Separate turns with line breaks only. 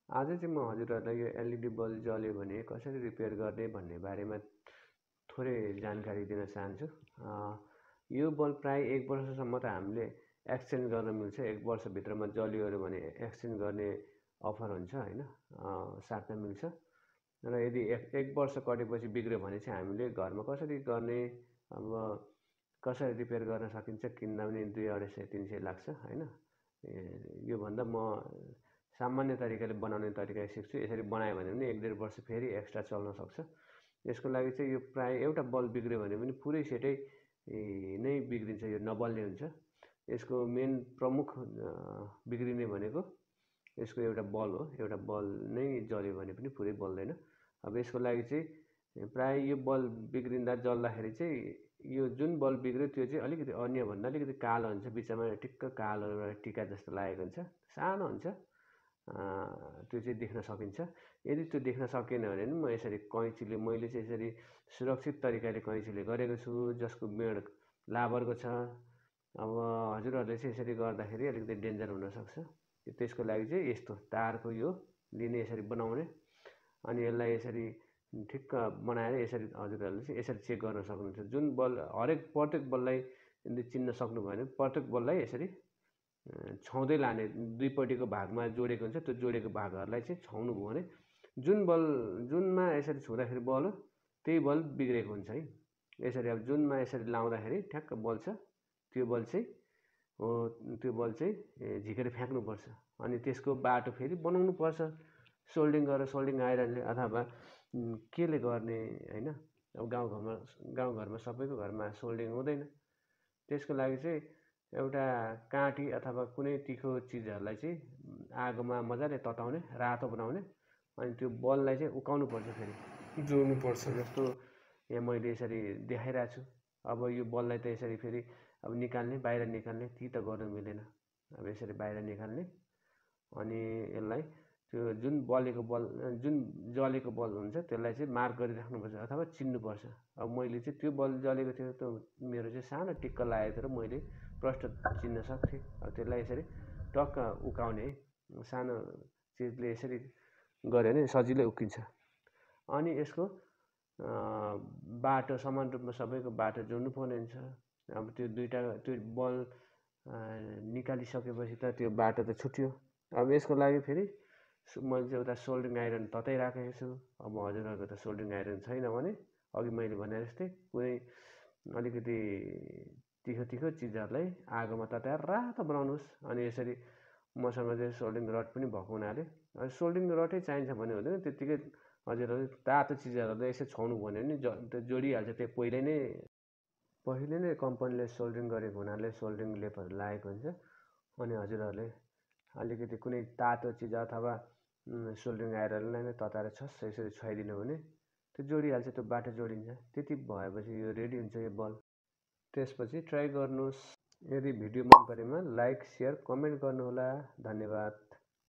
आज चाहिँ म हजुरहरूलाई यो एलइडी बल्ब जल्यो भने कसरी रिपेयर गर्ने भन्ने बारेमा थोरै जानकारी दिन चाहन्छु। यो बल्ब प्राय 1 वर्षसम्म त हामीले एक्सचेन्ज गर्न मिल्छ। 1 वर्षभित्रमा जल्योहरू भने एक्सचेन्ज गर्ने अफर हुन्छ होइन, साट्न मिल्छ। र यदि 1 वर्ष कटेपछि बिग्रियो भने चाहिँ हामीले घरमा कसरी गर्ने, अब कसरी रिपेयर गर्न सकिन्छ, किन्दा पनि 200-250-300 लाग्छ होइन। योभन्दा म सामान्य तरिकाले बनाउने तरिका सिक्छु। यसरी बनायो भने पनि 1-1.5 वर्ष फेरि एक्स्ट्रा चल्न सक्छ। यसको लागि चाहिँ यो प्राय एउटा बल्ब बिग्रियो भने पनि पुरै सेटै नै बिग्रिन्छ, यो नबल्ने हुन्छ। यसको मेन प्रमुख बिग्रिने भनेको यसको एउटा बल्ब हो। एउटा बल्ब नै जल्यो भने पनि पुरै बल्दैन। अब यसको लागि चाहिँ प्राय यो बल्ब बिग्रिँदा जल्दाखेरि चाहिँ यो जुन बल्ब बिग्रियो त्यो चाहिँ अलिकति अन्यभन्दा अलिकति कालो हुन्छ, बिचमा ठिक्क कालो एउटा टिका जस्तो लागेको हुन्छ, सानो हुन्छ। त्यो चाहिँ देख्न सकिन्छ। यदि त्यो देख्न सकेन भने पनि म यसरी कैँचीले, मैले चाहिँ यसरी सुरक्षित तरिकाले कैँचीले गरेको छु, जसको बेड लाबरको छ। अब हजुरहरूले चाहिँ यसरी गर्दाखेरि अलिकति डेन्जर हुनसक्छ। त्यसको लागि चाहिँ यस्तो तारको यो लिने, यसरी बनाउने, अनि यसलाई यसरी ठिक्क बनाएर यसरी हजुरहरूले चाहिँ यसरी चेक गर्न सक्नुहुन्छ। जुन बल्ब प्रत्येक बल्बलाई यदि चिन्न सक्नुभयो भने प्रत्येक बल्बलाई यसरी छाउँदै लाने, दुईपट्टिको भागमा जोडेको हुन्छ, त्यो जोडेको भागहरूलाई चाहिँ छाउनु भयो भने जुनमा यसरी छुँदाखेरि बल्यो त्यही बल्ब बिग्रेको हुन्छ है। यसरी अब जुनमा यसरी लाउँदाखेरि ठ्याक्क बल्छ, त्यो बल्ब चाहिँ झिकेर फ्याँक्नुपर्छ। अनि त्यसको बाटो फेरि बनाउनु पर्छ, सोल्डिङ गरेर, सोल्डिङ आइरनले अथवा केले गर्ने होइन। अब गाउँघरमा सबैको घरमा सोल्डिङ हुँदैन। त्यसको लागि चाहिँ एउटा काँटी अथवा कुनै तिखो चिजहरूलाई चाहिँ आगोमा मजाले तताउने, रातो बनाउने, अनि त्यो बल्बलाई चाहिँ उकाउनु पर्छ, फेरि जोड्नु पर्छ। जस्तो यहाँ मैले यसरी देखाइरहेको छु। अब यो बल्बलाई त यसरी फेरि अब निकाल्ने, बाहिर निकाल्ने, ती त गर्नु मिलेन। अब यसरी बाहिर निकाल्ने, अनि यसलाई त्यो जुन जलेको बल्ब हुन्छ त्यसलाई चाहिँ मार्क गरिराख्नुपर्छ अथवा चिन्नुपर्छ। अब मैले चाहिँ त्यो बल्ब जलेको थियो, त्यो मेरो चाहिँ सानो टिक्क लागेको थियो र मैले प्रष्ट चिन्न सक्थेँ। अब त्यसलाई यसरी टक्क उकाउने, सानो चिजले यसरी गऱ्यो भने सजिलै उक्किन्छ। अनि यसको बाटो समान रूपमा सबैको बाटो जोड्नु पर्ने हुन्छ। अब त्यो बल्ब निकालिसकेपछि त त्यो बाटो त छुट्यो। अब यसको लागि फेरि मैले चाहिँ एउटा सोल्डिङ आइरन तताइराखेको छु। अब हजुरहरूको त सोल्डिङ आइरन छैन भने अघि मैले भने जस्तै कुनै अलिकति तिखो चिजहरूलाई आगोमा तताएर रातो बनाउनुहोस्। अनि यसरी मसँग चाहिँ सोल्डिङ रड पनि भएको हुनाले सोल्डिङ रडै चाहिन्छ भन्ने हुँदैन, त्यत्तिकै हजुरहरूले तातो चिजहरूलाई यसो छाउनु भन्यो भने त्यो जोडिहाल्छ। त्यो पहिले नै कम्पनीले सोल्डिङ गरेको हुनाले सोल्डिङ लेपहरू लागेको हुन्छ। अनि हजुरहरूले अलिकति कुनै तातो चिज अथवा सोल्डिङ आइरनलाई नै तताएर यसरी छुवाइदिनु भने त्यो जोडिहाल्छ, त्यो बाटो जोडिन्छ। त्यति भएपछि यो रेडी हुन्छ यो बल्ब। त्यसपछि ट्राई गर्नुहोस्। यदि भिडियो मन परेमा लाइक, सेयर, कमेन्ट गर्नुहोला। धन्यवाद।